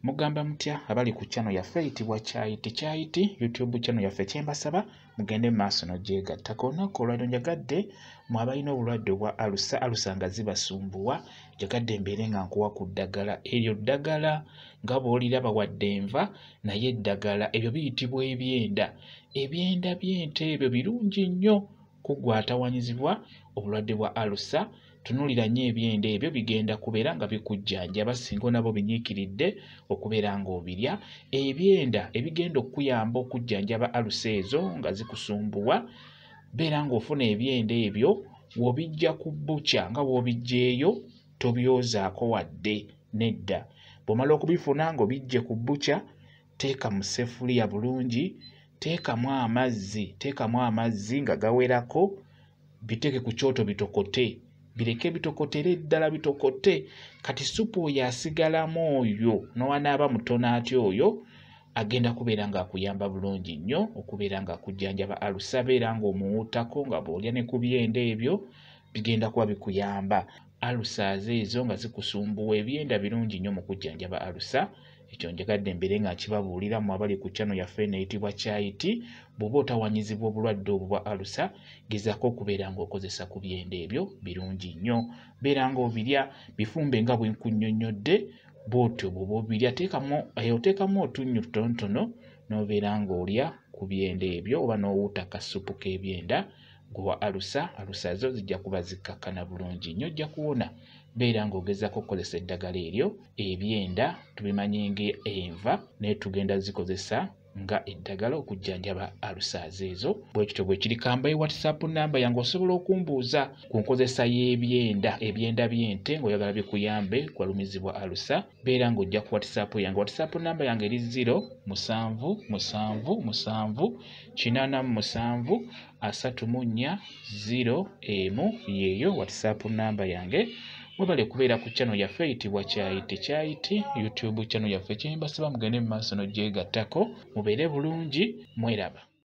Mugamba mutya abali ku channel yaffe eyitibwa Kyayiti Kyayiti YouTube channel yaffe, kyembasaba mugende mu maaso n'ogyegattako. Olunaku olwaliro njagadde mwe abalina obulwadde obwa alusa, alusa nga zibasumbuwa, njagadde mbeere nga nkuwa ku ddagala. Eryo ddagala nga bw'oliraba wadde enva, naye eddagala ebyo biyitibwa ebyenda. Ebyenda by'ente ebyo birungi nnyo ku ggwe atawanyizibwa obulwadde bwa alusa. Tunuulira nnyo ebyenda ebyo, bigenda kubeera nga bikujjanjaba singa onaaba obinyiikiridde okubeera ng'obirya. Ebyenda ebigenda okukuyamba okujjanjaba alusa ezo nga zikusumbuwa, beera ng'ofuna ebyenda ebyo w'obiggya ku bbukya, nga w'obiggyeeyo tobyozaako wadde nedda. Bw'omala okubifuna ng'obiggye ku bbukya, teeka mu ssefuliya bulungi, teekamu amazzi, teekamu amazzi nga gawerako, biteeke ku kyoto bitokote, bireke bitokotere ddala bitokote. Kati supu oyo asigalamu oyo n'owanaaba mutono atyo oyo agenda kubeera ng'akuyamba bulungi nnyo okubeera ng'akujjanjaba alusa. Beera ng'omuwuutako nga bw'olya ne ku byenda ebyo, bigenda kuba bikuyamba. Alusaazi ezo nga zikusumbuwa, ebyenda birungi nnyo mu kujjanjaba alusa. Ekyo njagadde mbeere nga nkibabuulira mmwe abali ku channel yaffe eno eyitibwa Kyayiti. Bw'oba otawanyizibwa obulwadde obwo bwa alusa, gezaako okubeera ng'okozesa ku byenda ebyo, birungi nnyo. Beera ng'obirya, bifumbe nga bwe nkunnyonnyodde, bw'otyo bw'oba obirya teekamu oteekamu otunnyu tutonotono n'obeera ng'olya ku byenda ebyo oba n'owuuta akasupu k'ebyenda gwe wa alusa. Alusa zo zijja kuba zikkakkana bulungi nnyo, ojja kuwona. Beera ng'ogezaako okukozesa eddagala eryo. Ebyenda tubimanyi ng'enva, naye tugenda zikozesa nga eddagala okujjanjaba alusaazi ezo. Bwe kityo bwe kiri. Kambaye WhatsApp namba yange, osobola okumbuuza ku nkozesa y'ebyenda, ebyenda by'ente ng'oyagala bikuyambe kwalumizibwa alusa. Beera ng'ojja ku WhatsApp yange. WhatsApp namba yange eri 0 7 7 7 87 34 0 1, yeeyo WhatsApp namba yange. Mwebale kubeera ku channel yaffe eyitibwa Kyayiti Kyayiti YouTube channel yaffe. Kyembasaba mugende mu maaso n'ogyegattako, mubeere bulungi, mweraba.